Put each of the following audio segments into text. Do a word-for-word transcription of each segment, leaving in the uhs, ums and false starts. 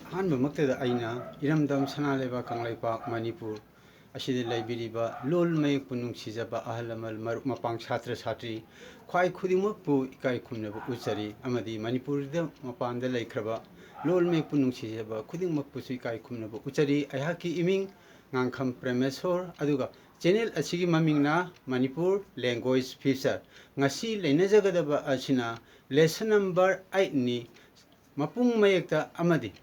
ꯑꯍꯥꯟꯕꯃꯛꯇꯗ ꯑꯩꯅ ꯏꯔꯝꯗꯝ ꯁꯅꯥ ꯂꯩꯕꯥꯛ ꯀꯪꯂꯩꯄꯥꯛ ꯃꯅꯤꯄꯨꯔ ꯑꯁꯤꯗ ꯂꯩꯕꯤꯔꯤꯕ ꯂꯣꯜ ꯃꯌꯦꯛꯄꯨ ꯅꯨꯡꯁꯤꯖꯕ ꯑꯍꯜ ꯂꯃꯟ, ꯃꯔꯨꯞ ꯃꯄꯥꯡ, ꯁꯥꯇ꯭ꯔ ꯁꯥꯇ꯭ꯔꯤ, ꯈ꯭ꯋꯥꯏ ꯈꯨꯗꯤꯡꯃꯛꯄꯨ ꯏꯀꯥꯏ ꯈꯨꯝꯅꯕ ꯎꯠꯆꯔꯤ꯫ ꯑꯃꯗꯤ ꯃꯅꯤꯄꯨꯔꯗ ꯃꯄꯥꯟꯗ ꯂꯩꯈ꯭ꯔꯕ ꯂꯣꯜ ꯃꯌꯦꯛꯄꯨ ꯅꯨꯡꯁꯤꯖꯕ ꯈꯨꯗꯤꯡꯃꯛꯄꯨꯁꯨ ꯏꯀꯥꯏ ꯈꯨꯝꯅꯕ ꯎꯠꯆꯔꯤ꯫ ꯑꯩꯍꯥꯛꯀꯤ ꯏꯃꯤꯡ ꯉꯥꯡꯈꯝ ꯄ꯭ꯔꯦꯃꯦꯁꯣꯔ, ꯑꯗꯨꯒ ꯆꯦꯅꯦꯜ ꯑꯁꯤꯒꯤ ꯃꯃꯤꯡꯅ ꯃꯅꯤꯄꯨꯔ ꯂꯦꯡꯒ꯭ꯋꯦꯖ ꯐ꯭ꯌꯨꯆꯔ꯫ ꯉꯁꯤ ꯅꯩꯅꯖꯒꯗꯕ ꯑꯁꯤꯅ ꯂꯦꯁꯟ ꯅꯝꯕꯔ ꯑꯩꯠꯅꯤ꯫ ꯃꯄꯨꯡ ꯃꯌꯦꯛꯇ ꯑꯃꯗꯤ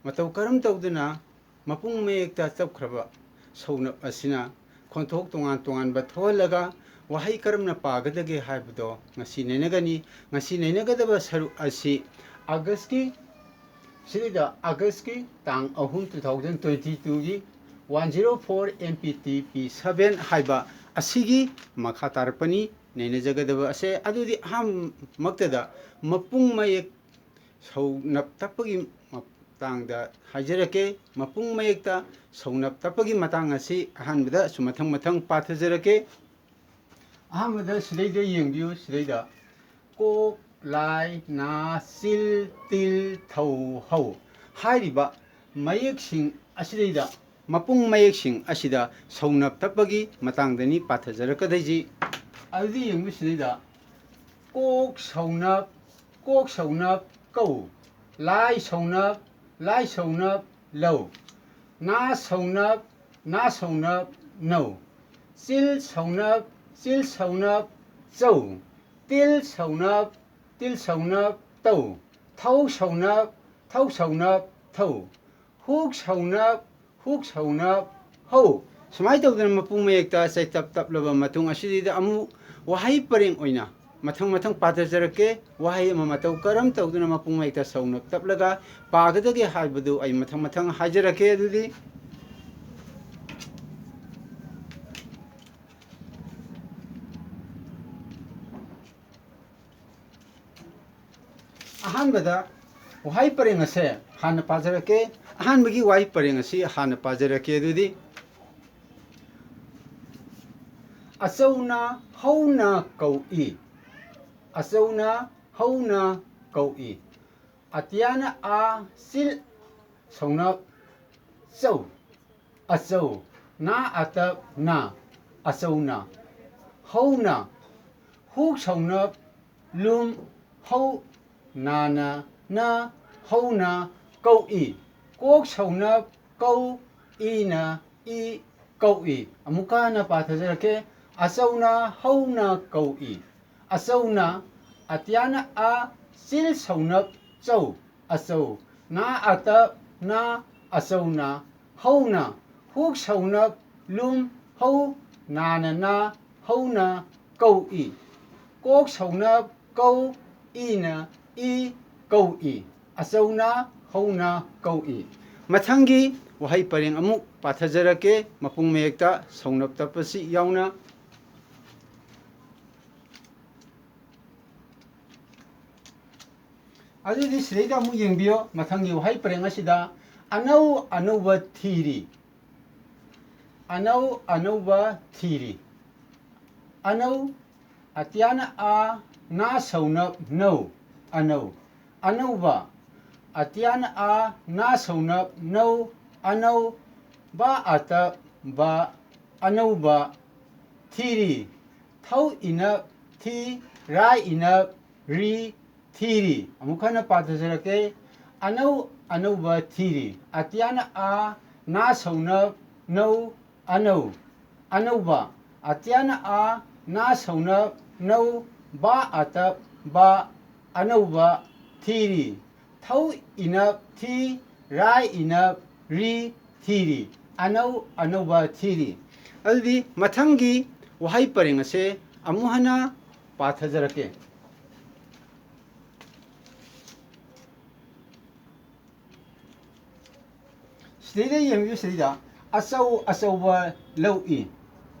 ꯃꯇꯧ ꯀꯔꯝ ꯇꯧꯗꯨꯅ ꯃꯄꯨꯡ ꯃꯌꯦꯛꯇ ꯆꯞꯈ꯭ꯔꯕ ꯁꯧꯅꯞ ꯑꯁꯤꯅ ꯈꯣꯟꯊꯣꯛ ꯇꯣꯉꯥꯟ ꯇꯣꯉꯥꯟꯕ ꯊꯣꯛꯍꯜꯂꯒ ꯋꯥꯍꯩ ꯀꯔꯝꯅ ꯄꯥꯒꯗꯒꯦ ꯍꯥꯏꯕꯗꯣ ꯉꯁꯤ ꯅꯩꯅꯒꯅꯤ꯫ ꯉꯁꯤ ꯅꯩꯅꯒꯗꯕ ꯁꯔꯨꯛ ꯑꯁꯤ ꯑꯥꯒꯁꯀꯤ, ꯁꯤꯗꯩꯗ ꯑꯥꯒꯁꯀꯤ ꯇꯥꯡ ꯑꯍꯨꯝ, two thousand twenty twoꯒꯤ one zero four M P T P seven ꯍꯥꯏꯕ ꯑꯁꯤꯒꯤ ꯃꯈꯥ ꯇꯥꯔꯛꯄꯅꯤ ꯅꯩꯅꯖꯒꯗꯕ ꯑꯁꯦ꯫ ꯑꯗꯨꯗꯤ ꯑꯍꯥꯟꯕꯃꯛꯇꯗ ꯃꯄꯨꯡ ꯃꯌꯦꯛ ꯁꯧꯅꯞ ꯇꯞꯄꯒꯤ ꯃꯇꯥꯡꯗ ꯍꯥꯏꯖꯔꯛꯀꯦ꯫ ꯃꯄꯨꯡ ꯃꯌꯦꯛꯇ ꯁꯧꯅꯞ ꯇꯞꯄꯒꯤ ꯃꯇꯥꯡ ꯑꯁꯤ ꯑꯍꯥꯟꯕꯗ ꯑꯁꯨꯝ ꯃꯊꯪ ꯃꯊꯪ ꯄꯥꯊꯖꯔꯛꯀꯦ꯫ ꯑꯍꯥꯟꯕꯗ ꯁꯤꯗꯩꯗ ꯌꯦꯡꯕꯤꯌꯨ, ꯁꯤꯗꯩꯗ ꯀꯣꯛ, ꯂꯥꯏ, ꯅꯥ, ꯆꯤꯜ, ꯇꯤꯜ, ꯊꯧ, ꯍꯧ ꯍꯥꯏꯔꯤꯕ ꯃꯌꯦꯛꯁꯤꯡ ꯑꯁꯤꯗꯩꯗ, ꯃꯄꯨꯡ ꯃꯌꯦꯛꯁꯤꯡ ꯑꯁꯤꯗ ꯁꯧꯅꯞ ꯇꯞꯄꯒꯤ ꯃꯇꯥꯡꯗꯅꯤ ꯄꯥꯊꯖꯔꯛꯀꯗꯣꯏꯁꯤ꯫ ꯑꯗꯨꯗꯤ ꯌꯦꯡꯕꯤꯌꯨ ꯁꯤꯗꯩꯗ, ꯀꯣꯛ ꯁꯧꯅꯞ, ꯀꯣꯛ ꯁꯧꯅꯞ ꯀꯧ꯫ ꯂꯥꯏ ꯁꯧꯅꯞ, ꯂꯥꯏ ꯁꯧꯅꯞ ꯂꯧ꯫ ꯅꯥ ꯁꯧꯅꯞ, ꯅꯥ ꯁꯧꯅꯞ ꯅꯧ꯫ ꯆꯤꯜ ꯁꯧꯅꯞ, ꯆꯤꯜ ꯁꯧꯅꯞ ꯆꯧ꯫ ꯇꯤꯜ ꯁꯧꯅꯞ, ꯇꯤꯜ ꯁꯧꯅꯞ ꯇꯧ꯫ ꯊꯧ ꯁꯧꯅꯞ, ꯊꯧ ꯁꯧꯅꯞ ꯊꯧ꯫ ꯍꯨꯛ ꯁꯧꯅꯞ, ꯍꯨꯛ ꯁꯧꯅꯞ ꯍꯧ꯫ ꯁꯨꯃꯥꯏꯅ ꯇꯧꯗꯅ ꯃꯄꯨꯡ ꯃꯌꯦꯛꯇ ꯆꯩꯇꯞ ꯇꯞꯂꯕ ꯃꯇꯨꯡ ꯑꯁꯤꯗꯩꯗ ꯑꯃꯨꯛ ꯋꯥꯍꯩ ꯄꯔꯦꯡ ꯑꯣꯏꯅ ꯃꯊꯪ ꯃꯊꯪ ꯄꯥꯊꯖꯔꯛꯀꯦ꯫ ꯋꯥꯍꯩ ꯑꯃ ꯃꯇꯧ ꯀꯔꯝ ꯇꯧꯗꯨꯅ ꯃꯄꯨꯡ ꯃꯌꯦꯛꯇ ꯁꯧꯅꯞ ꯇꯞꯂꯒ ꯄꯥꯒꯗꯒꯦ ꯍꯥꯏꯕꯗꯨ ꯑꯩ ꯃꯊꯪ ꯃꯊꯪ ꯍꯥꯏꯖꯔꯛꯀꯦ꯫ ꯑꯗꯨꯗꯤ ꯑꯍꯥꯟꯕꯗ ꯋꯥꯍꯩ ꯄꯔꯦꯡ ꯑꯁꯦ ꯍꯥꯟꯅ ꯄꯥꯖꯔꯛꯀꯦ꯫ ꯑꯍꯥꯟꯕꯒꯤ ꯋꯥꯍꯩ ꯄꯔꯦꯡ ꯑꯁꯤ ꯍꯥꯟꯅ ꯄꯥꯖꯔꯛꯀꯦ꯫ ꯑꯗꯨꯗꯤ, ꯑꯆꯧꯅ ꯍꯧꯅ ꯀꯧꯏ꯫ ꯑꯆꯧꯅ ꯍꯧꯅ ꯀꯧꯏ꯫ ꯑꯇꯤꯌꯥꯅ ꯑꯥ, ꯆꯤꯜ ꯁꯧꯅꯞ ꯆꯧ, ꯑꯆꯧ꯫ ꯅ ꯑꯇꯞ ꯅ, ꯑꯆꯧꯅ꯫ ꯍꯧꯅ꯫ ꯍꯨꯛ ꯁꯧꯅꯞ ꯂꯨꯝ ꯍꯧ, ꯅꯥꯅ ꯅ, ꯍꯧꯅ ꯀꯧꯏ꯫ ꯀꯣꯛ ꯁꯧꯅꯞ ꯀꯧ, ꯏꯅ ꯏ ꯀꯧꯏ꯫ ꯑꯃꯨꯛꯀ ꯍꯟꯅ ꯄꯥꯊꯖꯔꯛꯀꯦ꯫ ꯑꯆꯧꯅ ꯍꯧꯅ ꯀꯧꯏ꯫ ꯑꯆꯧꯅ꯫ ꯑꯇ꯭ꯌꯥꯅ ꯑ, ꯆꯤꯜ ꯁꯧꯅꯞ ꯆꯧ, ꯑꯆꯧ꯫ ꯅ ꯑꯇꯞ ꯅ, ꯑꯆꯧꯅ꯫ ꯍꯧꯅ꯫ ꯍꯨꯛ ꯁꯧꯅꯞ ꯂꯨꯝ ꯍꯧ, ꯅꯥꯅ ꯅ, ꯍꯧꯅ ꯀꯧꯏ꯫ ꯀꯣꯛ ꯁꯧꯅꯞ ꯀꯧ, ꯏꯅ ꯏ ꯀꯧꯏ꯫ ꯑꯆꯧꯅ ꯍꯧꯅ ꯀꯧꯏ꯫ ꯃꯊꯪꯒꯤ ꯋꯥꯍꯩ ꯄꯔꯦꯡ ꯑꯃꯨꯛ ꯄꯥꯊꯖꯔꯛꯀꯦ, ꯃꯄꯨꯡ ꯃꯌꯦꯛꯇ ꯁꯧꯅꯞ ꯇꯞꯄꯁꯤ ꯌꯥꯎꯅ꯫ ꯑꯗꯨꯗꯤ ꯁꯤꯗꯩꯗ ꯑꯃꯨꯛ ꯌꯦꯡꯕꯤꯌꯣ, ꯃꯊꯪꯒꯤ ꯋꯥꯍꯩ ꯄꯔꯦꯡ ꯑꯁꯤꯗ ꯑꯅꯧ ꯑꯅꯧꯕ ꯊꯤꯔꯤ꯫ ꯑꯅꯧ ꯑꯅꯧꯕ ꯊꯤꯔꯤ꯫ ꯑꯅꯧ꯫ ꯑꯇ꯭ꯌꯥꯅ ꯑ, ꯅ ꯁꯧꯅꯞ ꯅꯧ, ꯑꯅꯧ꯫ ꯑꯅꯧꯕ꯫ ꯑꯇ꯭ꯌꯥꯅ ꯑ, ꯅ ꯁꯧꯅꯞ ꯅꯧ, ꯑꯅꯧ꯫ ꯕ ꯑꯇꯞ ꯕ, ꯑꯅꯧꯕ꯫ ꯊꯤꯔꯤ꯫ ꯊꯧ ꯏꯅꯞ ꯊꯤ, ꯔꯥ ꯏꯅꯞ ꯔꯤ, ꯊꯤꯔꯤ꯫ ꯑꯃꯨꯛ ꯍꯟꯅ ꯄꯥꯊꯖꯔꯛꯀꯦ꯫ ꯑꯅꯧ ꯑꯅꯧꯕ ꯊꯤꯔꯤ꯫ ꯑꯇ꯭ꯌꯥꯅ ꯑ, ꯅ ꯁꯧꯅꯞ ꯅꯧ, ꯑꯅꯧ꯫ ꯑꯅꯧꯕ꯫ ꯑꯇ꯭ꯌꯥꯅ ꯑ, ꯅ ꯁꯧꯅꯞ ꯅꯧ, ꯕ ꯑꯇꯞ ꯕ, ꯑꯅꯧꯕ꯫ ꯊꯤꯔꯤ꯫ ꯊꯧ ꯏꯅꯞ ꯊꯤ, ꯔꯥ ꯏꯅꯞ ꯔꯤ, ꯊꯤꯔꯤ꯫ ꯑꯅꯧ ꯑꯅꯧꯕ ꯊꯤꯔꯤ꯫ ꯑꯗꯨꯗꯤ ꯃꯊꯪꯒꯤ ꯋꯥꯍꯩ ꯄꯔꯦꯡ ꯑꯁꯦ ꯑꯃꯨꯛ ꯍꯟꯅ ꯄꯥꯊꯖꯔꯛꯀꯦ꯫ ꯁꯤꯗꯩꯗ ꯌꯦꯡꯕꯤꯌꯨ, ꯁꯤꯗꯩꯗ ꯑꯆꯧ ꯑꯆꯧꯕ ꯂꯧꯏ꯫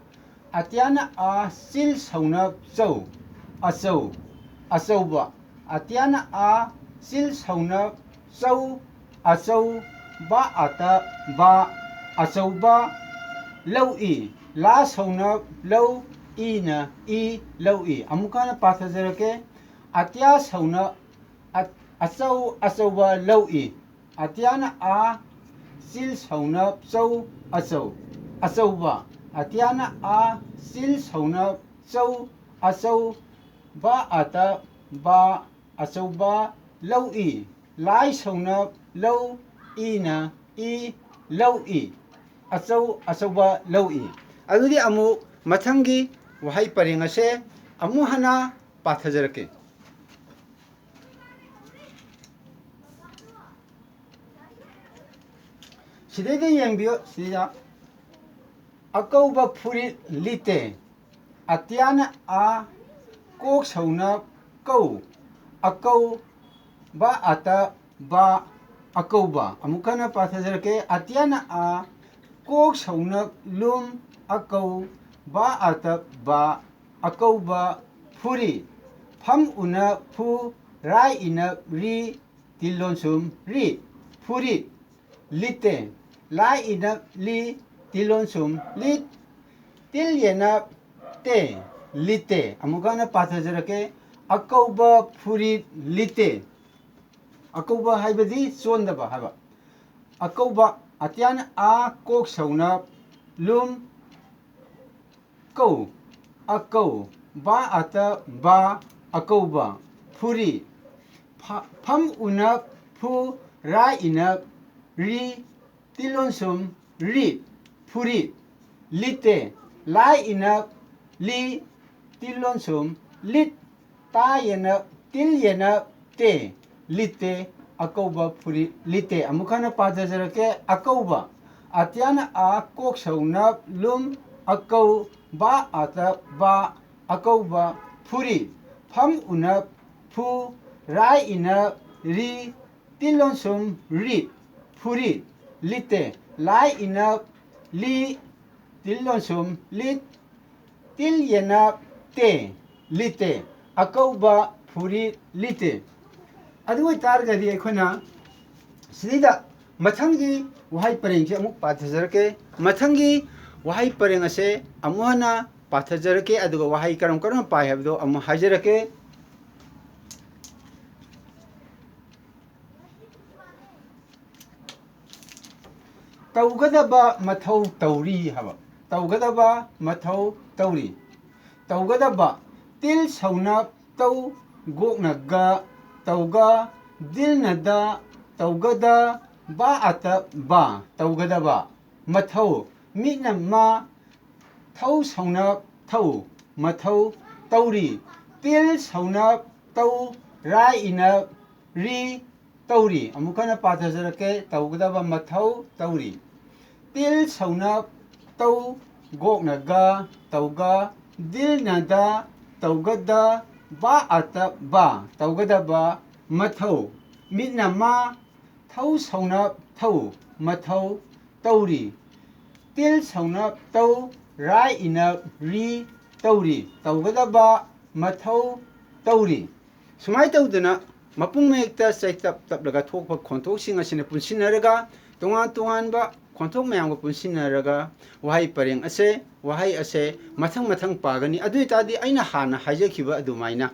ꯑꯇ꯭ꯌꯥꯅ ꯑ, ꯆꯤꯜ ꯁꯧꯅꯞ ꯆꯧ, ꯑꯆꯧ꯫ ꯑꯆꯧꯕ꯫ ꯑꯇ꯭ꯌꯥꯅ ꯑ, ꯆꯤꯜ ꯁꯧꯅꯞ ꯆꯧ, ꯑꯆꯧ꯫ ꯕ ꯑꯇꯞ ꯕ, ꯑꯆꯧꯕ꯫ ꯂꯧꯏ꯫ ꯂꯥ ꯁꯧꯅꯞ ꯂꯧ, ꯏꯅ ꯏ ꯂꯧꯏ꯫ ꯑꯃꯨꯛꯀ ꯍꯟꯅ ꯄꯥꯊꯖꯔꯛꯀꯦ꯫ ꯑꯇ꯭ꯌꯥ ꯁꯧꯅꯞ ꯑ-, ꯑꯆꯧ ꯑꯆꯧꯕ ꯂꯧꯏ꯫ ꯑꯇꯤꯌꯥꯅ ꯑ, ꯆꯤꯜ ꯁꯧꯅ ꯆꯧ, ꯑꯆꯧ, ꯑꯆꯧꯕ꯫ ꯑꯇꯤꯌꯥꯅ ꯑ, ꯆꯤꯜ ꯁꯧꯅ ꯆꯧ, ꯑꯆꯧ, ꯕ ꯑꯇ ꯕ, ꯑꯆꯧꯕ, ꯂꯧꯏ꯫ ꯂꯥꯏ ꯁꯧꯅ ꯂꯧ, ꯏꯅ ꯏ, ꯂꯧꯏ꯫ ꯑꯆꯧ, ꯑꯆꯧꯕ ꯂꯧꯏ꯫ ꯑꯗꯨꯗꯤ ꯑꯃꯨꯛ ꯃꯊꯪꯒꯤ ꯋꯥꯍꯩ ꯄꯔꯦꯡ ꯑꯁꯦ ꯑꯃꯨꯛ ꯍꯟꯅ ꯄꯥꯊꯖꯔꯛꯀꯦ꯫ ꯁꯤꯗꯩꯗ ꯌꯦꯡꯕꯤꯌꯨ, ꯁꯤꯗ ꯑꯀꯧꯕ ꯐꯨꯔꯤꯠ ꯂꯤꯠꯇꯦ꯫ ꯑꯇꯤꯌꯥꯅ ꯑ, ꯀꯣꯛ ꯁꯧꯅ ꯀꯧ, ꯑꯀꯧ, ꯕ ꯑꯇ ꯕ, ꯑꯀꯧꯕ꯫ ꯑꯃꯨꯛ ꯍꯟꯅ ꯄꯥꯊꯖꯔꯛꯀꯦ꯫ ꯑꯇꯤꯌꯥꯅ ꯑ, ꯀꯣꯛ ꯁꯧꯅ ꯂꯨꯝ, ꯑꯀꯧ, ꯕ ꯑꯇ ꯕ, ꯑꯀꯧꯕ ꯐꯨꯔꯤꯠ꯫ ꯐꯝ ꯎꯅ ꯐꯨ, ꯔꯥꯏ ꯏꯅ ꯔꯤ, ꯇꯤꯜ ꯂꯣꯟꯁꯨꯝ ꯔꯤꯠ, ꯐꯨꯔꯤꯠ꯫ ꯂꯤꯠꯇꯦ꯫ ꯂꯥꯏ ꯏꯅ ꯂꯤ, ꯇꯤꯜ ꯂꯣꯟꯁꯨꯝ ꯂꯤꯠ꯫ ꯇꯤꯜ ꯌꯦꯅ ꯇꯦ, ꯂꯤꯠꯇꯦ꯫ ꯑꯃꯨꯛ ꯍꯟꯅ ꯄꯥꯊꯖꯔꯛꯀꯦ꯫ ꯑꯀꯧꯕ ꯐꯨꯔꯤꯠ ꯂꯤꯠꯇꯦ꯫ ꯑꯀꯧꯕ ꯍꯥꯏꯕꯗꯤ ꯆꯣꯟꯗꯕ ꯍꯥꯏꯕ꯫ ꯑꯀꯧꯕ, ꯑꯇꯤꯌꯥꯅ ꯑ, ꯀꯣꯛ ꯁꯧꯅ ꯂꯨꯝ, ꯀꯧ, ꯑꯀꯧ, ꯕ ꯑꯇ ꯕ, ꯑꯀꯧꯕ, ꯐꯨꯔꯤ, ꯐ-, ꯐꯝ ꯎꯅ ꯐꯨ, ꯔꯥ ꯏꯅ ꯔꯤ, ꯇꯤꯜ ꯂꯣꯟꯁꯨꯝ ꯔꯤꯠ, ꯐꯨꯔꯤꯠ꯫ ꯂꯤꯠꯇꯦ꯫ ꯂꯥꯏ ꯏꯅ ꯂꯤ, ꯇꯤꯜ ꯂꯣꯟꯁꯨꯝ ꯂꯤꯠ꯫ ꯇꯥ ꯌꯦꯅ, ꯇꯤꯜ ꯌꯦꯅ ꯇꯦ, ꯂꯤꯠꯇꯦ꯫ ꯑꯀꯧꯕ ꯐꯨꯔꯤꯠ ꯂꯤꯠꯇꯦ꯫ ꯑꯃꯨꯛ ꯍꯟꯅ ꯄꯥꯊꯖꯔꯛꯀꯦ꯫ ꯑꯀꯧꯕ꯫ ꯑꯇꯤꯌꯥꯅ ꯑ, ꯀꯣꯛ ꯁꯧꯅ ꯂꯨꯝ, ꯑꯀꯧ, ꯕ ꯑꯇ ꯕ, ꯑꯀꯧꯕ ꯐꯨꯔꯤꯠ꯫ ꯐꯝ ꯎꯅ ꯐꯨ, ꯔꯥꯏ ꯏꯅ ꯔꯤ, ꯇꯤꯜ ꯂꯣꯟꯁꯨꯝ ꯔꯤꯠ, ꯐꯨꯔꯤꯠ꯫ ꯂꯤꯠꯇꯦ꯫ ꯂꯥꯏ ꯏꯅ ꯂꯤ, ꯇꯤꯜ ꯂꯣꯟꯁꯨꯝ ꯂꯤꯠ, ꯇꯤꯜ ꯌꯦꯅ ꯇꯦ, ꯂꯤꯠꯇꯦ꯫ ꯑꯀꯧꯕ ꯐꯨꯔꯤꯠ ꯂꯤꯠꯇꯦ꯫ ꯑꯗꯨ ꯑꯣꯏꯇꯥꯔꯒꯗꯤ ꯑꯩꯈꯣꯏꯅ ꯁꯤꯗꯩꯗ ꯃꯊꯪꯒꯤ ꯋꯥꯍꯩ ꯄꯔꯦꯡꯁꯦ ꯑꯃꯨꯛ ꯄꯥꯊꯖꯔꯛꯀꯦ꯫ ꯃꯊꯪꯒꯤ ꯋꯥꯍꯩ ꯄꯔꯦꯡ ꯑꯁꯦ ꯑꯃꯨꯛ ꯍꯟꯅ ꯄꯥꯊꯖꯔꯛꯀꯦ, ꯑꯗꯨꯒ ꯋꯥꯍꯩ ꯀꯔꯝ ꯀꯔꯝꯅ ꯄꯥꯏ ꯍꯥꯏꯕꯗꯣ ꯑꯃꯨꯛ ꯍꯥꯏꯖꯔꯛꯀꯦ꯫ ꯇꯧꯒꯗꯕ ꯃꯊꯧ ꯇꯧꯔꯤ ꯍꯥꯏꯕ꯫ ꯇꯧꯒꯗꯕ ꯃꯊꯧ ꯇꯧꯔꯤ꯫ ꯇꯧꯒꯗꯕ꯫ ꯇꯤꯜ ꯁꯧꯅꯞ ꯇꯧ, ꯒꯣꯛꯅ ꯒ, ꯇꯧꯒ, ꯗꯤꯜꯅ ꯗ, ꯇꯧꯒꯗ, ꯕꯥ ꯑꯇꯞ ꯕꯥ꯫ ꯇꯧꯒꯗꯕ꯫ ꯃꯊꯧ꯫ ꯃꯤꯠꯅ ꯃ, ꯊꯧ ꯁꯧꯅꯞ ꯊꯧ꯫ ꯃꯊꯧ ꯇꯧꯔꯤ꯫ ꯇꯤꯜ ꯁꯧꯅꯞ ꯇꯧ, ꯔꯥꯏ ꯏꯅꯞ ꯔꯤ꯫ ꯇꯧꯔꯤ꯫ ꯑꯃꯨꯛ ꯍꯟꯅ ꯄꯥꯊꯖꯔꯛꯀꯦ꯫ ꯇꯧꯒꯗꯕ ꯃꯊꯧ ꯇꯧꯔꯤ꯫ ꯇꯤꯜ ꯁꯧꯅꯞ ꯇꯧ, ꯒꯣꯛꯅ ꯒ, ꯇꯧꯒ, ꯗꯤꯜꯅ ꯗ, ꯇꯧꯒꯗ, ꯕꯥ ꯑꯇꯞ ꯕꯥ꯫ ꯇꯧꯒꯗꯕ꯫ ꯃꯊꯧ꯫ ꯃꯤꯠꯅ ꯃ, ꯊꯧ ꯁꯧꯅꯞ ꯊꯧ꯫ ꯃꯊꯧ ꯇꯧꯔꯤ꯫ ꯇꯤꯜ ꯁꯧꯅꯞ ꯇꯧ, ꯔꯥꯏ ꯏꯅꯞ ꯔꯤ꯫ ꯇꯧꯔꯤ꯫ ꯇꯧꯒꯗꯕ꯫ ꯃꯊꯧ ꯇꯧꯔꯤ꯫ ꯁꯨꯃꯥꯏꯅ ꯇꯧꯗꯅ ꯃꯄꯨꯡ ꯃꯌꯦꯛꯇ ꯆꯩꯇꯞ ꯇꯞꯂꯒ ꯊꯣꯛꯄ ꯈꯣꯟꯊꯣꯛꯁꯤꯡ ꯑꯁꯤꯅ ꯄꯨꯟꯁꯤꯟꯅꯔꯒ ꯇꯣꯉꯥꯟ ꯇꯣꯉꯥꯟꯕ ꯈꯣꯟꯊꯣꯛ ꯃꯌꯥꯝꯒ ꯄꯨꯟꯁꯤꯟꯅꯔꯒ ꯋꯥꯍꯩ ꯄꯔꯦꯡ ꯑꯁꯦ, ꯋꯥꯍꯩ ꯑꯁꯦ ꯃꯊꯪ ꯃꯊꯪ ꯄꯥꯒꯅꯤ꯫ ꯑꯗꯨ ꯑꯣꯏ ꯇꯥꯔꯗꯤ ꯑꯩꯅ ꯍꯥꯟꯅ ꯍꯥꯏꯖꯈꯤꯕ ꯑꯗꯨꯃꯥꯏꯅ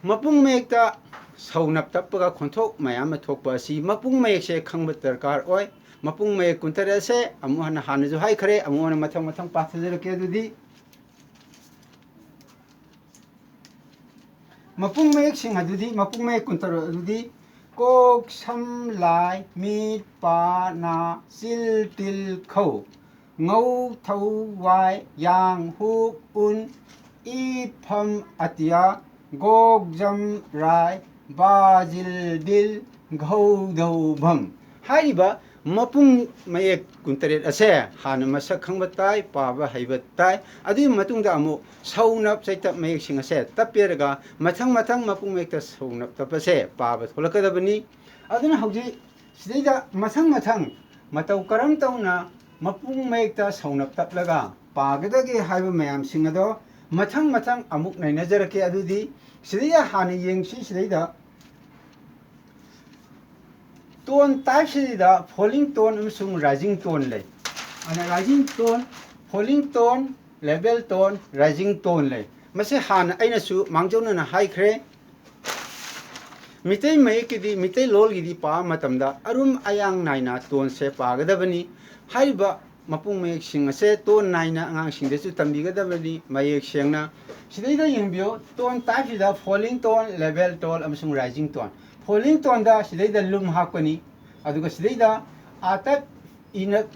ꯃꯄꯨꯡ ꯃꯌꯦꯛꯇ ꯁꯧꯅꯞ ꯇꯞꯄꯒ ꯈꯣꯟꯊꯣꯛ ꯃꯌꯥꯝ ꯑꯃ ꯊꯣꯛꯄ ꯑꯁꯤ ꯃꯄꯨꯡ ꯃꯌꯦꯛꯁꯦ ꯈꯪꯕ ꯗꯔꯀꯥꯔ ꯑꯣꯏ꯫ ꯃꯄꯨꯡ ꯃꯌꯦꯛ ꯀꯨꯟꯇꯔꯦꯠ ꯑꯁꯦ ꯑꯃꯨꯛ ꯍꯟꯅ ꯍꯥꯟꯅꯁꯨ ꯍꯥꯏꯈ꯭ꯔꯦ, ꯑꯃꯨꯛ ꯍꯟꯅ ꯃꯊꯪ ꯃꯊꯪ ꯄꯥꯊꯖꯔꯛꯀꯦ꯫ ꯑꯗꯨꯗꯤ ꯃꯄꯨꯡ ꯃꯌꯦꯛꯁꯤꯡ ꯑꯗꯨꯗꯤ, ꯃꯄꯨꯡ ꯃꯌꯦꯛ ꯀꯨꯟꯇꯔꯨꯛ ꯑꯗꯨꯗꯤ ꯀꯣꯛ, ꯁꯝ, ꯂꯥꯏ, ꯃꯤꯠ, ꯄꯥ, ꯅꯥ, ꯆꯤꯜ, ꯇꯤꯜ, ꯈꯧ, ꯉꯧ, ꯊꯧ, ꯋꯥꯏ, ꯌꯥꯡ, ꯍꯨꯛ, ꯎꯟ, ꯏ, ꯐꯝ, ꯑꯇꯤꯌꯥ, ꯒꯣꯛ, ꯖꯝ, ꯔꯥꯏ, ꯕꯥ, ꯖꯤꯜ, ꯗꯤꯜ, ꯘꯧ, ꯙꯧ, ꯚꯝ꯫ ꯍꯥꯏꯔꯤꯕ ꯃꯄꯨꯡ ꯃꯌꯦꯛ ꯀꯨꯟꯇꯔꯦꯠ ꯑꯁꯦ ꯍꯥꯟꯅ ꯃꯁꯛ ꯈꯪꯕ ꯇꯥꯏ, ꯄꯥꯕ ꯍꯩꯕ ꯇꯥꯏ꯫ ꯑꯗꯨꯒꯤ ꯃꯇꯨꯡꯗ ꯑꯃꯨꯛ ꯁꯧꯅꯞ ꯆꯩꯇꯞ ꯃꯌꯦꯛꯁꯤꯡ ꯑꯁꯦ ꯇꯞꯄꯦꯔꯒ ꯃꯊꯪ ꯃꯊꯪ ꯃꯄꯨꯡ ꯃꯌꯦꯛꯇ ꯁꯧꯅꯞ ꯇꯞꯄꯁꯦ ꯄꯥꯕ ꯊꯣꯛꯂꯛꯀꯗꯕꯅꯤ꯫ ꯑꯗꯨꯅ ꯍꯧꯖꯤꯛ ꯁꯤꯗꯩꯗ ꯃꯊꯪ ꯃꯊꯪ ꯃꯇꯧ ꯀꯔꯝ ꯇꯧꯅ ꯃꯄꯨꯡ ꯃꯌꯦꯛꯇ ꯁꯧꯅꯞ ꯇꯞꯂꯒ ꯄꯥꯒꯗꯒꯦ ꯍꯥꯏꯕ ꯃꯌꯥꯝꯁꯤꯡ ꯑꯗꯣ ꯃꯊꯪ ꯃꯊꯪ ꯑꯃꯨꯛ ꯅꯩꯅꯖꯔꯛꯀꯦ꯫ ꯑꯗꯨꯗꯤ ꯁꯤꯗꯩꯗ ꯍꯥꯟꯅ ꯌꯦꯡꯁꯤ꯫ ꯁꯤꯗꯩꯗ ꯇꯣꯟ ꯇꯥꯏꯞꯁꯤꯗ ꯐꯣꯂꯤꯡ ꯇꯣꯟ ꯑꯃꯁꯨꯡ ꯔꯥꯏꯖꯤꯡ ꯇꯣꯟ ꯂꯩ꯫ ꯑꯗꯨꯅ ꯔꯥꯏꯖꯤꯡ ꯇꯣꯟ, ꯐꯣꯂꯤꯡ ꯇꯣꯟ, ꯂꯦꯕꯦꯜ ꯇꯣꯟ, ꯔꯥꯏꯖꯤꯡ ꯇꯣꯟ ꯂꯩ꯫ ꯃꯁꯤ ꯍꯥꯟꯅ ꯑꯩꯅꯁꯨ ꯃꯥꯡꯖꯧꯅꯅ ꯍꯥꯏꯈ꯭ꯔꯦ꯫ ꯃꯤꯇꯩ ꯃꯌꯦꯛꯀꯤꯗꯤ, ꯃꯤꯇꯩꯂꯣꯜꯒꯤꯗꯤ ꯄꯥꯕ ꯃꯇꯝꯗ ꯑꯔꯨꯝ ꯑꯌꯥꯡ ꯅꯥꯏꯅ ꯇꯣꯟꯁꯦ ꯄꯥꯒꯗꯕꯅꯤ꯫ ꯍꯥꯏꯔꯤꯕ ꯃꯄꯨꯡ ꯃꯌꯦꯛꯁꯤꯡ ꯑꯁꯦ ꯇꯣꯟ ꯅꯥꯏꯅ ꯑꯉꯥꯡꯁꯤꯡꯗꯁꯨ ꯇꯝꯕꯤꯒꯗꯕꯅꯤ ꯃꯌꯦꯛ ꯁꯦꯡꯅ꯫ ꯁꯤꯗꯩꯗ ꯌꯦꯡꯕꯤꯌꯨ, ꯇꯣꯟ ꯇꯥꯏꯞꯁꯤꯗ falling tone, level tone ꯑꯃꯁꯨꯡ rising tone꯫ Falling toneꯗ ꯁꯤꯗꯩꯗ ꯂꯨꯝ ꯍꯥꯞꯀꯅꯤ, ꯑꯗꯨꯒ ꯁꯤꯗꯩꯗ ꯑꯥꯇꯞ, ꯏꯅꯞ,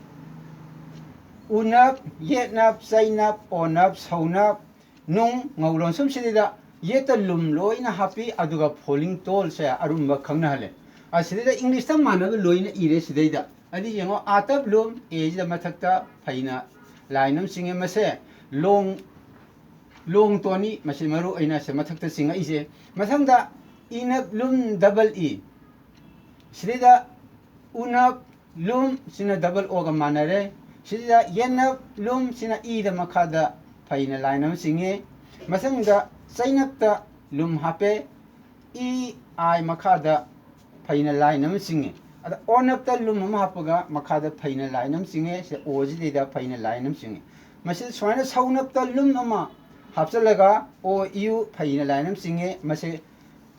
ꯎꯅꯞ, ꯌꯦꯠꯅꯞ, ꯆꯩꯅꯞ, ꯑꯣꯅꯞ, ꯁꯧꯅꯞ, ꯅꯨꯡ, ꯉꯧ ꯂꯣꯟꯁꯨꯝ ꯁꯤꯗꯩꯗ ꯌꯦꯠꯇ ꯂꯨꯝ ꯂꯣꯏꯅ ꯍꯥꯞꯄꯤ, ꯑꯗꯨꯒ falling toneꯁꯦ ꯑꯔꯨꯝꯕ ꯈꯪꯅꯍꯜꯂꯦ꯫ ꯑꯁꯤꯗꯩꯗ Englishꯇ ꯃꯥꯟꯅꯕ ꯂꯣꯏꯅ ꯏꯔꯦ ꯁꯤꯗꯩꯗ꯫ ꯑꯗꯨ ꯌꯦꯡꯉꯣ, ꯑꯥꯇꯞ ꯂꯨꯝ, Aꯁꯤꯗ ꯃꯊꯛꯇ ꯐꯩꯅ line ꯑꯃ ꯆꯤꯡꯉꯦ꯫ ꯃꯁꯦ long, long toneꯅꯤ, ꯃꯁꯤ ꯃꯔꯨ ꯑꯣꯏꯅ ꯁꯤ ꯃꯊꯛꯇ ꯆꯤꯡꯉꯛꯏꯁꯦ꯫ ꯃꯊꯪꯗ ꯏꯅꯞ ꯂꯨꯝ, double E꯫ ꯁꯤꯗꯩꯗ ꯎꯅꯞ ꯂꯨꯝ, ꯁꯤꯅ double Oꯒ ꯃꯥꯟꯅꯔꯦ꯫ ꯁꯤꯗ ꯌꯦꯠꯅꯞ ꯂꯨꯝ, ꯁꯤꯅ Eꯗ ꯃꯈꯥꯗ ꯐꯩꯅ line ꯑꯃ ꯆꯤꯡꯉꯦ꯫ ꯃꯊꯪꯗ ꯆꯩꯅꯞꯇ ꯂꯨꯝ ꯍꯥꯞꯄꯦ, E I ꯃꯈꯥꯗ ꯐꯩꯅ line ꯑꯃ ꯆꯤꯡꯉꯦ꯫ ꯑꯗ ꯑꯣꯅꯞꯇ ꯂꯨꯝ ꯑꯃ ꯍꯥꯞꯄꯒ ꯃꯈꯥꯗ ꯐꯩꯅ line ꯑꯃ ꯆꯤꯡꯉꯦ꯫ ꯁꯤꯗ Oꯁꯤꯗꯩꯗ ꯐꯩꯅ line ꯑꯃ ꯆꯤꯡꯉꯦ꯫ ꯃꯁꯤꯗ ꯁꯨꯃꯥꯏꯅ ꯁꯧꯅꯞꯇ ꯂꯨꯝ ꯑꯃ ꯍꯥꯞꯆꯤꯜꯂꯒ O U ꯐꯩꯅ line ꯑꯃ ꯆꯤꯡꯉꯦ꯫ ꯃꯁꯤ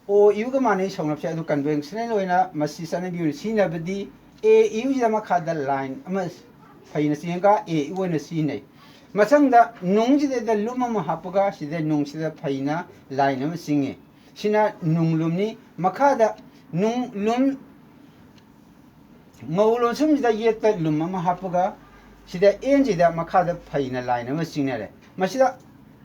O Uꯒ ꯃꯥꯟꯅꯩ ꯁꯧꯅꯞꯁꯦ, ꯑꯗꯨ conventional ꯑꯣꯏꯅ ꯃꯁꯤ ꯆꯠꯅꯕꯤ ꯑꯣꯏꯅ ꯁꯤꯖꯤꯟꯅꯕꯗꯤ A Uꯁꯤꯗ ꯃꯈꯥꯗ line ꯑꯃ ꯐꯩꯅ ꯆꯤꯡꯉꯒ A U ꯑꯣꯏꯅ ꯁꯤꯖꯤꯟꯅꯩ꯫ ꯃꯊꯪꯗ ꯅꯨꯡꯁꯤꯗꯩꯗ ꯂꯨꯝ ꯑꯃ ꯍꯥꯞꯄꯒ ꯁꯤꯗ ꯅꯨꯡꯁꯤꯗ ꯐꯩꯅ line ꯑꯃ ꯆꯤꯡꯉꯦ꯫ ꯁꯤꯅ ꯅꯨꯡ ꯂꯨꯝꯅꯤ꯫ ꯃꯈꯥꯗ ꯅꯨꯡ ꯂꯨꯝ ꯉꯧ ꯂꯣꯟꯁꯨꯝꯁꯤꯗ ꯌꯦꯠꯇ ꯂꯨꯝ ꯑꯃ ꯍꯥꯞꯄꯒ ꯁꯤꯗ Nꯁꯤꯗ ꯃꯈꯥꯗ ꯐꯩꯅ line ꯑꯃ ꯆꯤꯡꯅꯔꯦ꯫ ꯃꯁꯤꯗ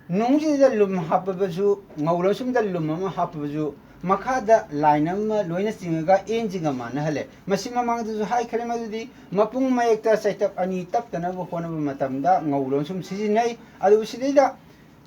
ꯅꯨꯡꯁꯤꯗ ꯂꯨꯝ ꯍꯥꯞꯄꯕꯁꯨ, ꯉꯧ ꯂꯣꯟꯁꯨꯝꯗ ꯂꯨꯝ ꯑꯃ ꯍꯥꯞꯄꯕꯁꯨ, ꯃꯈꯥꯗ line ꯑꯃ ꯂꯣꯏꯅ ꯆꯤꯡꯉꯒ Nꯁꯤꯒ ꯃꯥꯟꯅꯍꯜꯂꯦ꯫ ꯃꯁꯤ ꯃꯃꯥꯡꯗꯁꯨ ꯍꯥꯏꯈ꯭ꯔꯦ, ꯃꯗꯨꯗꯤ ꯃꯄꯨꯡ ꯃꯌꯦꯛꯇ ꯆꯩꯇꯞ ꯑꯅꯤ ꯇꯞꯇꯅꯕ ꯍꯣꯠꯅꯕ ꯃꯇꯝꯗ ꯉꯧ ꯂꯣꯟꯁꯨꯝ ꯁꯤꯖꯤꯟꯅꯩ꯫ ꯑꯗꯨꯕꯨ ꯁꯤꯗꯩꯗ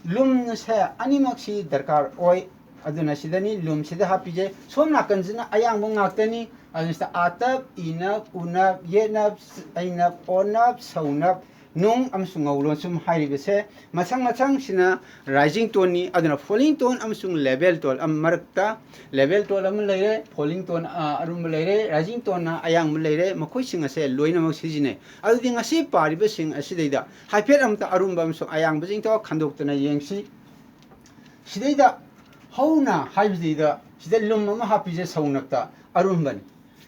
ꯂꯨꯝꯁꯦ ꯑꯅꯤꯃꯛꯁꯤ ꯗꯔꯀꯥꯔ ꯑꯣꯏ꯫ ꯑꯗꯨꯅ ꯁꯤꯗꯅꯤ ꯂꯨꯝꯁꯤꯗ ꯍꯥꯞꯄꯤꯁꯦ꯫ ꯁꯣꯝ ꯅꯥꯀꯟꯁꯤꯅ ꯑꯌꯥꯡꯕ ꯉꯥꯛꯇꯅꯤ꯫ ꯑꯗꯨꯅ ꯁꯤꯗ ꯑꯥꯇꯞ, ꯏꯅꯞ, ꯎꯅꯞ, ꯌꯦꯠꯅꯞ, ꯑꯩꯅꯞ, ꯑꯣꯅꯞ, ꯁꯧꯅꯞ, ꯅꯨꯡ ꯑꯃꯁꯨꯡ ꯉꯧ ꯂꯣꯟꯁꯨꯝ ꯍꯥꯏꯔꯤꯕꯁꯦ ꯃꯊꯪ ꯃꯊꯪꯁꯤꯅ rising toneꯅꯤ꯫ ꯑꯗꯨꯅ falling tone ꯑꯃꯁꯨꯡ level tone ꯑꯃ ꯃꯔꯛꯇ level tone ꯑꯃ ꯂꯩꯔꯦ, falling tone, ꯑ, ꯑꯔꯨꯝꯕ ꯂꯩꯔꯦ, rising toneꯅ ꯑꯌꯥꯡꯕ ꯂꯩꯔꯦ꯫ ꯃꯈꯣꯏꯁꯤꯡ ꯑꯁꯦ ꯂꯣꯏꯅꯃꯛ ꯁꯤꯖꯤꯟꯅꯩ꯫ ꯑꯗꯨꯗꯤ ꯉꯁꯤ ꯄꯥꯔꯤꯕꯁꯤꯡ ꯑꯁꯤꯗꯩꯗ ꯍꯥꯏꯐꯦꯠ ꯑꯃꯇ ꯑꯔꯨꯝꯕ ꯑꯃꯁꯨꯡ ꯑꯌꯥꯡꯕꯁꯤꯡ ꯇꯧꯔ ꯈꯟꯗꯣꯛꯇꯅ ꯌꯦꯡꯁꯤ꯫ ꯁꯤꯗꯩꯗ ꯍꯧꯅ ꯍꯥꯏꯕꯁꯤꯗꯩꯗ ꯁꯤꯗ ꯂꯨꯝ ꯑꯃ ꯍꯥꯞꯄꯤꯁꯦ ꯁꯧꯅꯞꯇ ꯑꯔꯨꯝꯕꯅꯤ꯫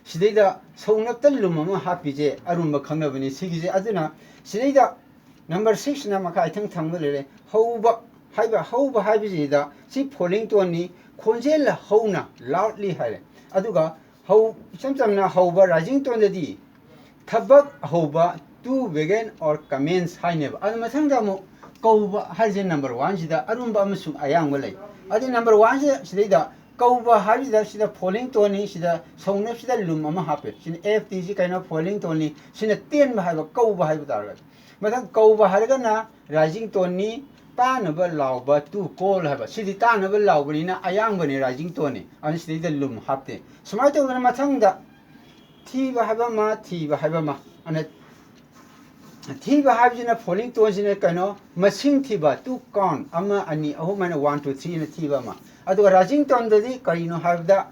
ꯁꯤꯗꯩꯗ ꯁꯧꯅꯞꯇ ꯂꯨꯝ ꯑꯃ ꯍꯥꯞꯄꯤꯁꯦ ꯑꯔꯨꯝꯕ ꯈꯪꯅꯕꯅꯤ ꯁꯤꯒꯤꯁꯦ꯫ ꯑꯗꯨꯅ ꯁꯤꯗꯩꯗ number sixꯅ ꯃꯈꯥ ꯏꯊꯪ ꯊꯪꯕ ꯂꯩꯔꯦ꯫ ꯍꯧꯕ ꯍꯥꯏꯕ, ꯍꯧꯕ ꯍꯥꯏꯕꯁꯤꯗ ꯁꯤ falling toneꯅꯤ, ꯈꯣꯟꯖꯦꯜ ꯍꯧꯅ, loudly ꯍꯥꯏꯔꯦ꯫ ꯑꯗꯨꯒ ꯍꯧ-, ꯏꯆꯝ ꯆꯝꯅ ꯍꯧꯕ rising toneꯗꯗꯤ ꯊꯕꯛ ꯍꯧꯕ, to begin or commence ꯍꯥꯏꯅꯦꯕ꯫ ꯑꯗꯨ ꯃꯊꯪꯗ ꯑꯃꯨꯛ ꯀꯧꯕ ꯍꯥꯏꯁꯦ number oneꯁꯤꯗ ꯑꯔꯨꯝꯕ ꯑꯃꯁꯨꯡ ꯑꯌꯥꯡꯕ ꯂꯩ꯫ ꯑꯗꯨ number oneꯁꯦ ꯁꯤꯗꯩꯗ ꯀꯧꯕ ꯍꯥꯏꯕꯁꯤꯗ ꯁꯤꯗ falling toneꯅꯤ, ꯁꯤꯗ ꯁꯧꯅꯞꯁꯤꯗ ꯂꯨꯝ ꯑꯃ ꯍꯥꯞꯄꯦ꯫ ꯁꯤꯅ F Tꯁꯤ ꯀꯩꯅꯣ? Falling toneꯅꯤ꯫ ꯁꯤꯅ ꯇꯦꯟꯕ ꯍꯥꯏꯕ, ꯀꯧꯕ ꯍꯥꯏꯕ ꯇꯥꯔꯒꯗꯤ꯫ ꯃꯊꯪ ꯀꯧꯕ ꯍꯥꯏꯔꯒꯅ rising toneꯅꯤ, ꯇꯥꯅꯕ ꯂꯥꯎꯕ, to call ꯍꯥꯏꯕ꯫ ꯁꯤꯗꯤ ꯇꯥꯅꯕ ꯂꯥꯎꯕꯅꯤꯅ ꯑꯌꯥꯡꯕꯅꯤ, rising toneꯅꯤ꯫ ꯑꯗꯨꯅ ꯁꯤꯗꯩꯗ ꯂꯨꯝ ꯍꯥꯞꯇꯦ꯫ ꯁꯨꯃꯥꯏꯅ ꯇꯧꯗꯅ ꯃꯊꯪꯗ ꯊꯤꯕ ꯍꯥꯏꯕ ꯑꯃ, ꯊꯤꯕ ꯍꯥꯏꯕ ꯑꯃ꯫ ꯑꯗꯨꯅ ꯊꯤꯕ ꯍꯥꯏꯕꯁꯤꯅ falling toneꯁꯤꯅ ꯀꯩꯅꯣ? ꯃꯁꯤꯡ ꯊꯤꯕ, to count, ꯑꯃ, ꯑꯅꯤ, ꯑꯍꯨꯝ ꯍꯥꯏꯅ one, two, three ꯍꯥꯏꯅ ꯊꯤꯕ ꯑꯃ꯫ ꯑꯗꯨꯒ rising toneꯗꯗꯤ ꯀꯔꯤꯅꯣ ꯍꯥꯏꯕꯗ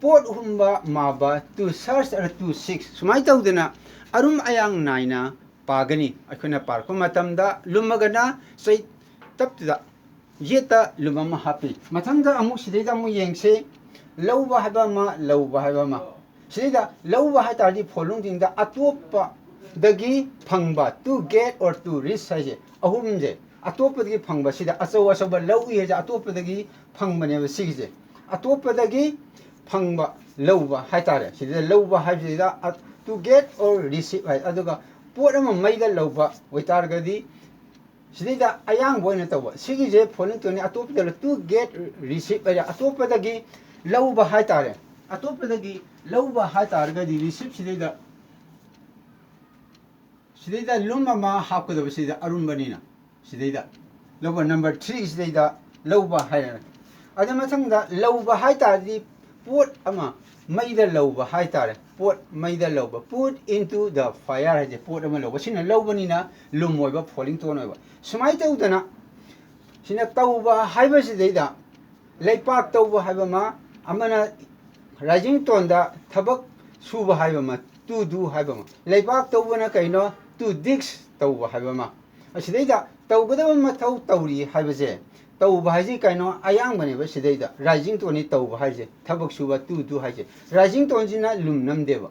ꯄꯣꯠ ꯍꯨꯝꯕ, ꯃꯥꯕ, to search ꯑꯗ to seek꯫ ꯁꯨꯃꯥꯏꯅ ꯇꯧꯗꯅ ꯑꯔꯨꯝ ꯑꯌꯥꯡ ꯅꯥꯏꯅ ꯄꯥꯒꯅꯤ꯫ ꯑꯩꯈꯣꯏꯅ ꯄꯥꯔꯛꯄ ꯃꯇꯝꯗ ꯂꯨꯝꯃꯒꯅ ꯆꯩ ꯇꯞꯇꯨꯗ ꯌꯦꯠꯇ ꯂꯨꯝ ꯑꯃ ꯍꯥꯞꯄꯤ꯫ ꯃꯊꯪꯗ ꯑꯃꯨꯛ ꯁꯤꯗꯩꯗ ꯑꯃꯨꯛ ꯌꯦꯡꯁꯤ꯫ ꯂꯧꯕ ꯍꯥꯏꯕ ꯑꯃ, ꯂꯧꯕ ꯍꯥꯏꯕ ꯑꯃ꯫ ꯁꯤꯗꯩꯗ ꯂꯧꯕ ꯍꯥꯏ ꯇꯥꯔꯗꯤ falling toneꯗ ꯑꯇꯣꯞꯄꯗꯒꯤ ꯐꯪꯕ, to get or to reach ꯍꯥꯏꯁꯦ ꯑꯍꯨꯝꯁꯦ꯫ ꯑꯇꯣꯞꯄꯗꯒꯤ ꯐꯪꯕ, ꯁꯤꯗ ꯑꯆꯧ ꯑꯆꯧꯕ ꯂꯧꯏ ꯍꯥꯏꯁꯦ ꯑꯇꯣꯞꯄꯗꯒꯤ ꯐꯪꯕꯅꯦꯕ ꯁꯤꯒꯤꯁꯦ꯫ ꯑꯇꯣꯞꯄꯗꯒꯤ ꯐꯪꯕ, ꯂꯧꯕ ꯍꯥꯏꯇꯥꯔꯦ꯫ ꯁꯤꯗ ꯂꯧꯕ ꯍꯥꯏꯕꯁꯤꯗ, ꯑ, to get or receive ꯍꯥꯏ꯫ ꯑꯗꯨꯒ ꯄꯣꯠ ꯑꯃ ꯃꯩꯗ ꯂꯧꯕ ꯑꯣꯏꯇꯥꯔꯒꯗꯤ ꯁꯤꯗꯩꯗ ꯑꯌꯥꯡꯕ ꯑꯣꯏꯅ ꯇꯧꯕ꯫ ꯁꯤꯒꯤꯁꯦ falling toneꯅꯤ꯫ ꯑꯇꯣꯞꯄꯗ to get receive ꯍꯥꯏꯔꯦ꯫ ꯑꯇꯣꯞꯄꯗꯒꯤ ꯂꯧꯕ ꯍꯥꯏꯇꯥꯔꯦ꯫ ꯑꯇꯣꯞꯄꯗꯒꯤ ꯂꯧꯕ ꯍꯥꯏꯇꯥꯔꯒꯗꯤ receive ꯁꯤꯗꯩꯗ, ꯁꯤꯗꯩꯗ ꯂꯨꯝ ꯑꯃ ꯍꯥꯞꯀꯗꯕ, ꯁꯤꯗ ꯑꯔꯨꯝꯕꯅꯤꯅ꯫ ꯁꯤꯗꯩꯗ ꯂꯧꯕ number three ꯁꯤꯗꯩꯗ ꯂꯧꯕ ꯍꯥꯏꯔꯦ꯫ ꯑꯗꯨ ꯃꯊꯪꯗ ꯂꯧꯕ ꯍꯥꯏ ꯇꯥꯔꯗꯤ ꯄꯣꯠ ꯑꯃ ꯃꯩꯗ ꯂꯧꯕ ꯍꯥꯏ ꯇꯥꯔꯦ꯫ ꯄꯣꯠ ꯃꯩꯗ ꯂꯧꯕ, put into the fire ꯍꯥꯏꯁꯦ ꯄꯣꯠ ꯑꯃ ꯂꯧꯕ꯫ ꯁꯤꯅ ꯂꯧꯕꯅꯤꯅ ꯂꯨꯝ ꯑꯣꯏꯕ, falling tone ꯑꯣꯏꯕ꯫ ꯁꯨꯃꯥꯏꯅ ꯇꯧꯗꯅ ꯁꯤꯅ ꯇꯧꯕ ꯍꯥꯏꯕꯁꯤꯗꯩꯗ ꯂꯩꯄꯥꯛ ꯇꯧꯕ ꯍꯥꯏꯕ ꯑꯃ, ꯑꯃꯅ rising toneꯗ ꯊꯕꯛ ꯁꯨꯕ ꯍꯥꯏꯕ ꯑꯃ, to do ꯍꯥꯏꯕ ꯑꯃ꯫ ꯂꯩꯄꯥꯛ ꯇꯧꯕꯅ ꯀꯩꯅꯣ? To dig ꯇꯧꯕ ꯍꯥꯏꯕ ꯑꯃ꯫ ꯑꯁꯤꯗꯩꯗ ꯇꯧꯒꯗꯕ ꯃꯊꯧ ꯇꯧꯔꯤ ꯍꯥꯏꯕꯁꯦ ꯇꯧꯕ ꯍꯥꯏꯁꯤ ꯀꯩꯅꯣ? ꯑꯌꯥꯡꯕꯅꯦꯕ ꯁꯤꯗꯩꯗ ꯔꯥꯏꯖꯤꯡ ꯇꯣꯟꯅꯤ ꯇꯧꯕ ꯍꯥꯏꯁꯦ, ꯊꯕꯛ ꯁꯨꯕ ꯇꯨ ꯇꯨ ꯍꯥꯏꯁꯦ꯫ ꯔꯥꯏꯖꯤꯡ ꯇꯣꯟꯁꯤꯅ ꯂꯨꯝ ꯅꯝꯗꯦꯕ꯫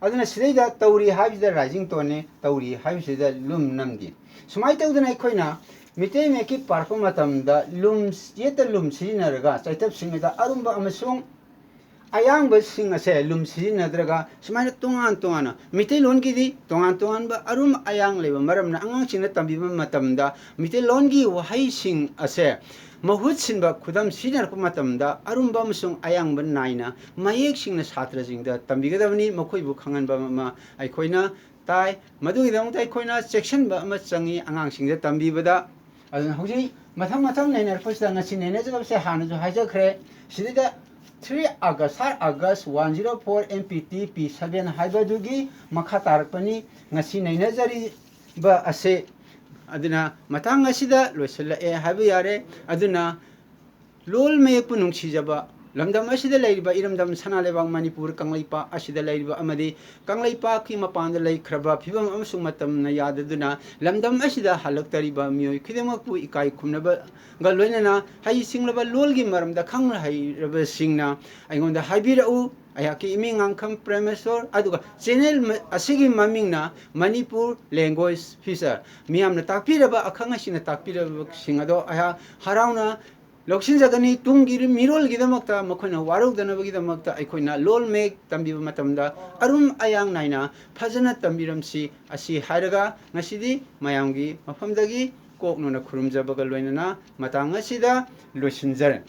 ꯑꯗꯨꯅ ꯁꯤꯗꯩꯗ ꯇꯧꯔꯤ ꯍꯥꯏꯕꯁꯤꯗ ꯔꯥꯏꯖꯤꯡ ꯇꯣꯟꯅꯤ, ꯇꯧꯔꯤ ꯍꯥꯏꯕꯁꯤꯗ ꯂꯨꯝ ꯅꯝꯗꯦ꯫ ꯁꯨꯃꯥꯏꯅ ꯇꯧꯗꯅ ꯑꯩꯈꯣꯏꯅ ꯃꯤꯇꯩ ꯃꯌꯦꯛꯀꯤ ꯄꯥꯔꯛꯄ ꯃꯇꯝꯗ ꯂꯨꯝ, ꯌꯦꯠꯇ ꯂꯨꯝ ꯁꯤꯖꯤꯟꯅꯔꯒ ꯆꯩꯇꯞꯁꯤꯡ ꯑꯗ ꯑꯔꯨꯝꯕ ꯑꯃꯁꯨꯡ ꯑꯌꯥꯡꯕꯁꯤꯡ ꯑꯁꯦ ꯂꯨꯝ ꯁꯤꯖꯤꯟꯅꯗ꯭ꯔꯒ ꯁꯨꯃꯥꯏꯅ ꯇꯣꯉꯥꯟ ꯇꯣꯉꯥꯟꯅ, ꯃꯤꯇꯩꯂꯣꯟꯒꯤꯗꯤ ꯇꯣꯉꯥꯟ ꯇꯣꯉꯥꯟꯕ ꯑꯔꯨꯝ ꯑꯌꯥꯡ ꯂꯩꯕ ꯃꯔꯝꯅ ꯑꯉꯥꯡꯁꯤꯡꯅ ꯇꯝꯕꯤꯕ ꯃꯇꯝꯗ ꯃꯤꯇꯩꯂꯣꯟꯒꯤ ꯋꯥꯍꯩꯁꯤꯡ ꯑꯁꯦ ꯃꯍꯨꯠ ꯁꯤꯟꯕ ꯈꯨꯗꯝ ꯁꯤꯖꯤꯟꯅꯔꯛꯄ ꯃꯇꯝꯗ ꯑꯔꯨꯝꯕ ꯑꯃꯁꯨꯡ ꯑꯌꯥꯡꯕ ꯅꯥꯏꯅ ꯃꯌꯦꯛ ꯁꯦꯡꯅ ꯁꯥꯇ꯭ꯔꯁꯤꯡꯗ ꯇꯝꯕꯤꯒꯗꯕꯅꯤ꯫ ꯃꯈꯣꯏꯕꯨ ꯈꯪꯍꯟꯕ ꯑꯃ ꯑꯩꯈꯣꯏꯅ ꯇꯥꯏ꯫ ꯃꯗꯨꯒꯤꯗꯃꯛꯇ ꯑꯩꯈꯣꯏꯅ ꯆꯦꯛꯁꯤꯟꯕ ꯑꯃ ꯆꯪꯉꯤ ꯑꯉꯥꯡꯁꯤꯡꯗ ꯇꯝꯕꯤꯕꯗ꯫ ꯑꯗꯨꯅ ꯍꯧꯖꯤꯛ ꯃꯊꯪ ꯃꯊꯪ ꯅꯩꯅꯔꯛꯄꯁꯤꯗ ꯉꯁꯤ ꯅꯩꯅꯖꯒꯗꯕꯁꯦ ꯍꯥꯟꯅꯁꯨ ꯍꯥꯏꯖꯈ꯭ꯔꯦ꯫ ꯁꯤꯗꯩꯗ three August, third August one zero four M P T P seven ꯍꯥꯏꯕꯗꯨꯒꯤ ꯃꯈꯥ ꯇꯥꯔꯛꯄꯅꯤ ꯉꯁꯤ ꯅꯩꯅꯖꯔꯤꯕ ꯑꯁꯦ꯫ ꯑꯗꯨꯅ ꯃꯇꯥꯡ ꯑꯁꯤꯗ ꯂꯣꯏꯁꯤꯜꯂꯛꯑꯦ ꯍꯥꯏꯕ ꯌꯥꯔꯦ꯫ ꯑꯗꯨꯅ ꯂꯣꯜ ꯃꯌꯦꯛꯄꯨ ꯅꯨꯡꯁꯤꯖꯕ, ꯂꯝꯗꯝ ꯑꯁꯤꯗ ꯂꯩꯔꯤꯕ ꯏꯔꯝꯗꯝ ꯁꯅꯥ ꯂꯩꯕꯥꯛ ꯃꯅꯤꯄꯨꯔ ꯀꯪꯂꯩꯄꯥꯛ ꯑꯁꯤꯗ ꯂꯩꯔꯤꯕ ꯑꯃꯗꯤ ꯀꯪꯂꯩꯄꯥꯛꯀꯤ ꯃꯄꯥꯟꯗ ꯂꯩꯈ꯭ꯔꯕ ꯐꯤꯕꯝ ꯑꯃꯁꯨꯡ ꯃꯇꯝꯅ ꯌꯥꯗꯗꯨꯅ ꯂꯝꯗꯝ ꯑꯁꯤꯗ ꯍꯜꯂꯛꯇꯔꯤꯕ ꯃꯤꯑꯣꯏ ꯈꯨꯗꯤꯡꯃꯛꯄꯨ ꯏꯀꯥꯏ ꯈꯨꯝꯅꯕꯒ ꯂꯣꯏꯅꯅ ꯍꯩꯁꯤꯡꯂꯕ ꯂꯣꯜꯒꯤ ꯃꯔꯝꯗ ꯈꯪ ꯍꯩꯔꯕꯁꯤꯡꯅ ꯑꯩꯉꯣꯟꯗ ꯍꯥꯏꯕꯤꯔꯛꯎ꯫ ꯑꯩꯍꯥꯛꯀꯤ ꯏꯃꯤꯡ ꯉꯥꯡꯈꯝ ꯄ꯭ꯔꯦꯃꯦꯁꯣꯔ, ꯑꯗꯨꯒ ꯆꯦꯅꯦꯜ ꯃ-, ꯑꯁꯤꯒꯤ ꯃꯃꯤꯡꯅ ꯃꯅꯤꯄꯨꯔ ꯂꯦꯡꯒ꯭ꯋꯦꯖ ꯐ꯭ꯌꯨꯆꯔ꯫ ꯃꯤꯌꯥꯝꯅ ꯇꯥꯛꯄꯤꯔꯕ, ꯑꯈꯪ ꯑꯍꯩꯁꯤꯡꯅ ꯇꯥꯛꯄꯤꯔꯕꯁꯤꯡ ꯑꯗꯣ ꯑꯩꯍꯥꯛ ꯍꯔꯥꯎꯅ ꯂꯧꯁꯤꯟꯖꯒꯅꯤ꯫ ꯇꯨꯡꯒꯤ ꯃꯤꯔꯣꯜꯒꯤꯗꯃꯛꯇ ꯃꯈꯣꯏꯅ ꯋꯥꯔꯧꯗꯅꯕꯒꯤꯗꯃꯛꯇ ꯑꯩꯈꯣꯏꯅ ꯂꯣꯜ ꯃꯌꯦꯛ ꯇꯝꯕꯤꯕ ꯃꯇꯝꯗ ꯑꯔꯨꯝ ꯑꯌꯥꯡ ꯅꯥꯏꯅ ꯐꯖꯅ ꯇꯝꯕꯤꯔꯝꯁꯤ꯫ ꯑꯁꯤ ꯍꯥꯏꯔꯒ ꯉꯁꯤꯗꯤ ꯃꯌꯥꯝꯒꯤ ꯃꯐꯝꯗꯒꯤ ꯀꯣꯛꯅꯅ ꯈꯨꯔꯨꯝꯖꯕꯒ ꯂꯣꯏꯅꯅ ꯃꯇꯥꯡ ꯑꯁꯤꯗ ꯂꯣꯏꯁꯤꯟꯖꯔꯦ꯫